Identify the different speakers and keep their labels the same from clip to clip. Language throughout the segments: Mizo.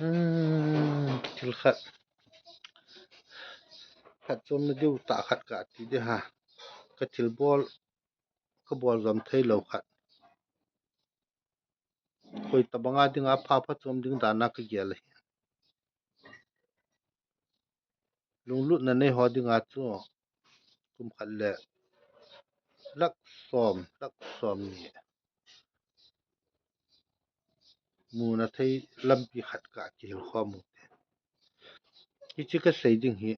Speaker 1: Umm thil khat khat chawm na deuh tah khat ka ti deuh a ka thil bawl ka bawl zawm thei lo khat khawi ta banga dinga pha pha chawm ding dana ka gial a hi lunglut na nei haw dinga chu kum khat leh lak sawm lak sawm ni Muna thei lampi khat ka ki hil kho mu te. Hi chi ka sei ding hi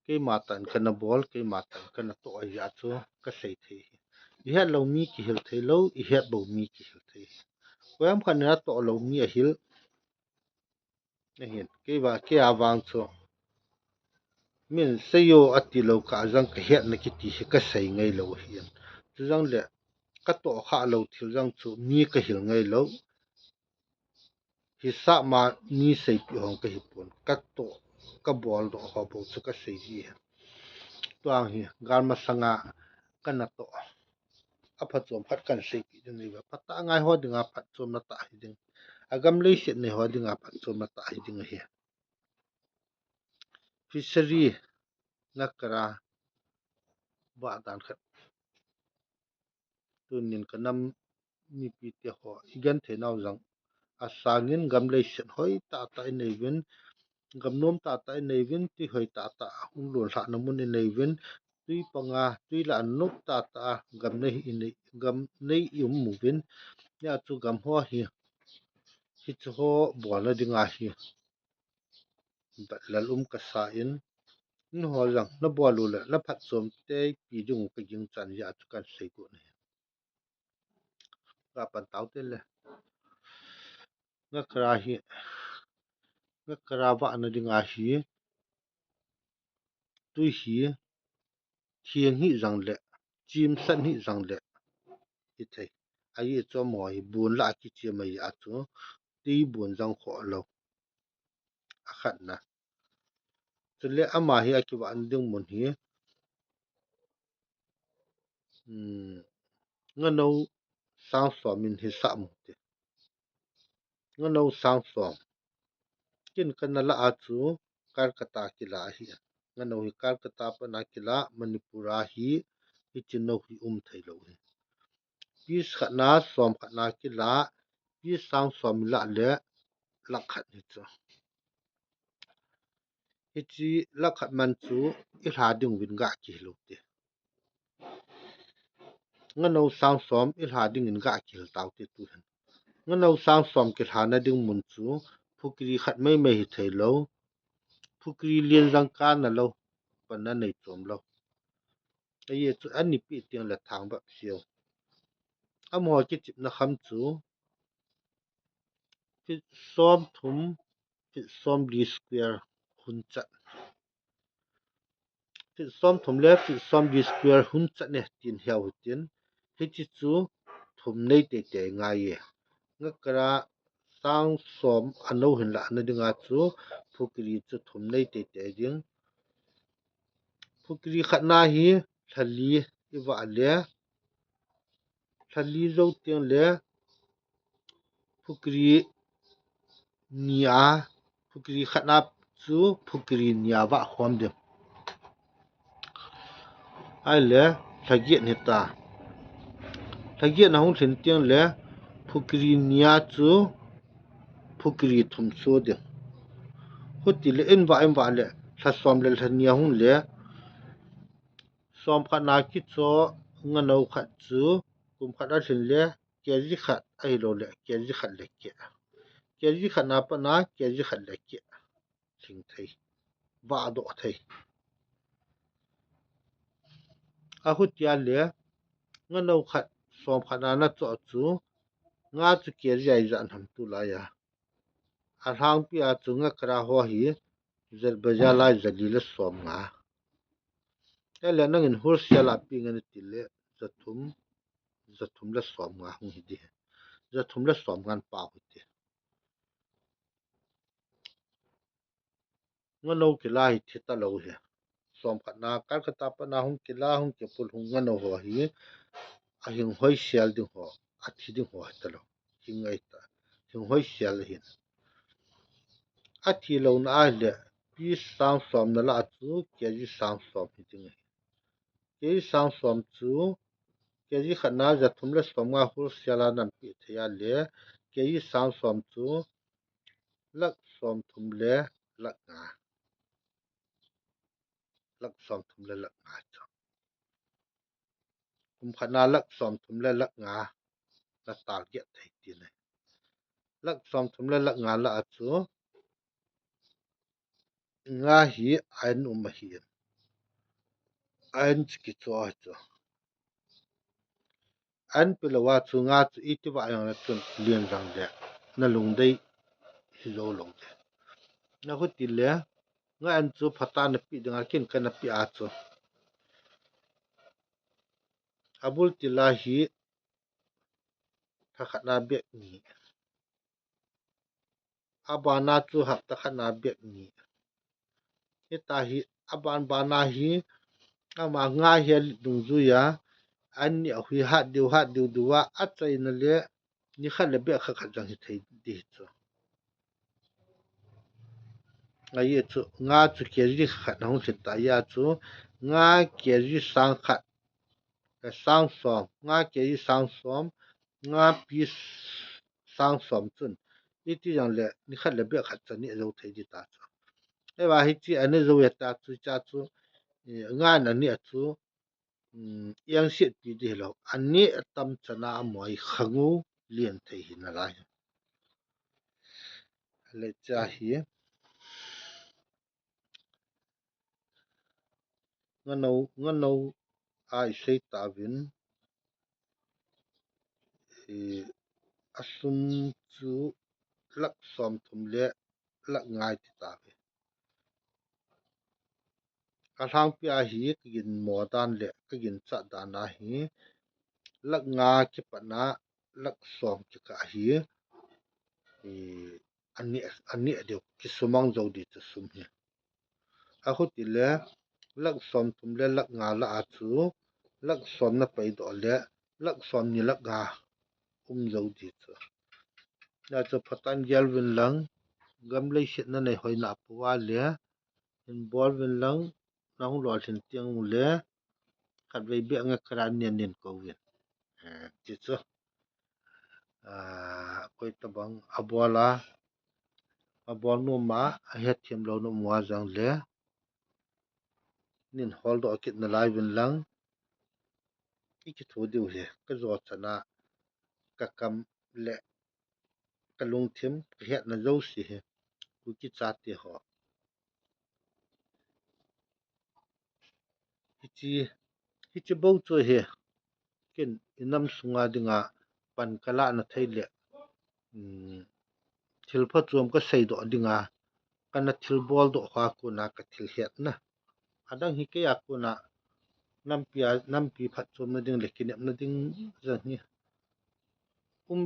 Speaker 1: keimah tan ka na bawl keimah tan ka na tuah hi ahcu ka sei thei hi. I herh lomi ki hil thei lo, i herh bomi ki hil thei hi. Koiam kha na tuah lomi a hil. Nihin keiva ke a vang cu min sayo a ti lo ka zang ka herh na ki ti hi ka sei ngei lo hi. Cu zang le ka tuah khah lo thil zang cu mi ka hil ngei lo. Hi sah ma mi sei pi hong ka hi pun ka tuah ka bual dawh ho bo cu ka sei hi. Tuang hi garma sanga ka na tuah. A phatcawm khat kan sei pi ding ni ba. Phatta ngai ho ding ah phatcawm na tah hi ding. A gam lei set nei ho ding ah phatcawm na tah hi ding a hi. Fishery ngakra ba dan khat tunin ka nam mipi te ho igen the nau zang a sangin gam lei set hoi ta ta in nei vin gam nom ta ta in nei vin ti hoi ta ta hung lun hlah na mun in nei vin tui panga tui la an nuk ta ta gam nei in nei gam nei i um mu vin ya chu gam ho hi hi chu ho bual na dinga hi lal um ka sa in in ho lang na bual lu le na phat chawm te pi ding ka ging chan ya chu kan sei ku ni ka pan tau te le ngakra hi ngakra wa na dinga hi tui hi thiang hi zang le chim san hi zang le hi thei ayi chu maw hi bun la ki chi mai a chu tui bun zang kho lo a khat na chule ama hi a kiwa an ding mun hi ngano sang sawm in hi sah mu te ngano sang sawm kin kana la a chu Karkata kila hi ngano hi Karkata pana kila Manipura hi hi chino hi um thei lo hi piece khatna sawm khatna kila piece sang sawm la le lakhat hi chu hi chi lakhat man chu i hla ding win ga ki lo te ngano sang sawm i hla ding in ga ki tau te tu hen ngano sang sawm ki hla na ding mun chu phukri khat mai mai hi thei lo phukri lian zang ka na lo pan na nei chom lo aye chu an ni pi tiang la thang ba siu amo ki chip na kham chu fit sawm thum fit sawm li square hun chat fit sawm thum le fit sawm li square hun chat ne tin hiau tin hi chi chu thum nei te te ngai ye ngakra sang sawm ano hin la na dinga chu phukri chu thum nei te te ding phukri khatna hi thali iwa le thali zo tiang le phukri nia phukri khatna chu phukri nia wa khom ding ai le thlagian hi ta thlagian hong thlen tiang le phukri nia chu phukri thum chu ding huti le in wa in wa le thla sawm le thla nia hung le sawm khat na ki chaw ngano khat chu kum khat a thlin le kg khat a hi lo le kg khat le ke kg khat na pa na kg khat le ke thing thei va do thei a hutia le ngano khat sawm khat na na chaw chu nga chu kg ai zan ham tu la ya a hlang pi a chu nga kra ho hi zel baja lai zali le sawm nga ele nangin hur siala pi ngan ti le zathum zathum le sawm nga hung hi di zathum le sawm ngan pa hu ti ngano kila hi thi ta lo hi sawm khat na kar khata pa na hung kila hung ke pul hung ngano ho hi a hing hoi sial ding ho a thi ding ho ta lo hing ai ta hing hoi sial hin. A thi lo na ai le piece sang sawm na la chu kg sang sawm hi ding a hi. Kg sang sawm chu kg khatna 350 hur siala nan pih thei a le kg sang sawm chu lak sawmthum le lak nga. Lak sawmthum le lak nga chu. Kum khatna lak sawmthum le lak nga na target thei ti nei. Lak sawmthum le lak nga la a chu nga hi an um a hi an chi chu a chu. An pe lo a chu nga chu i tiva yang la chun lian rang le na lung dei hi zo lo de. Na hu ti le nga an chu phata na pi dinga kin ka na pi a chu. Abul tila hi thakhatna bek ni. Abana chu hapta khatna bek ni. Heta hi aban bana hi ama nga hi dung zuya an ni hui hat deuh duwa a chaina le ni khat le bek kha khat jang hi thei di chu. Nga ye chu nga chu kg khat na hung ta ya chu nga kg sang khat sang som nga kg sang som nga piece sang som chun iti jang le ni khat le bek khat chani zo thei di ta chu. Ewa hi chi ani zo ya ta chu cha chu nga na ni chu yang sit pi di lo ani tam chana moi khangu lian thei hi na lai. Le cha hi nga no ai sei ta vin asum chu lak som thum le lak ngai ti ta ve. A hlang pi a hi kagin mo dan le kagin cha dan na hi lak nga ki pa na lak som ki ka hi ani ani deu ki sumang zo di chu sum hi. A hu ti le lak som thum le lak nga la a chu lak som na pai do le lak som ni lak nga zo di chu. Ya chu phatan gel vin lang gam lei sit na nei hoi na puwa le in bol vin lang na hung lo thin tiang mu le khat vei be nga kran nian nian ko win. Chi chu a koi tabang abola abol nu ma a het thiam lo nu muwa jang le nin hol do kit na lai vin lang i ki thu diu he ka zo chana ka kam le ka lung thim ka het na zo si he ku ki cha te ho. Hi chi bo chu he kin inam sunga dinga pan kala na thei le thil pha chuam ka sei do dinga kana thil bol do kha ku na ka thil het na adang hi ke ya ku na nam pi phat chuam na ding le kinep na ding zan hi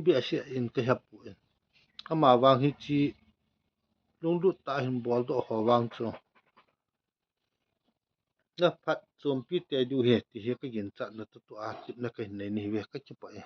Speaker 1: bi a in ka hap pu in ama wang hi chi lung lu ta hin bol do ho wang chu na phat chuam pi te du he ti he ka gin cha na tu tu a chip na ka hin nei ni ve ka chi pa e.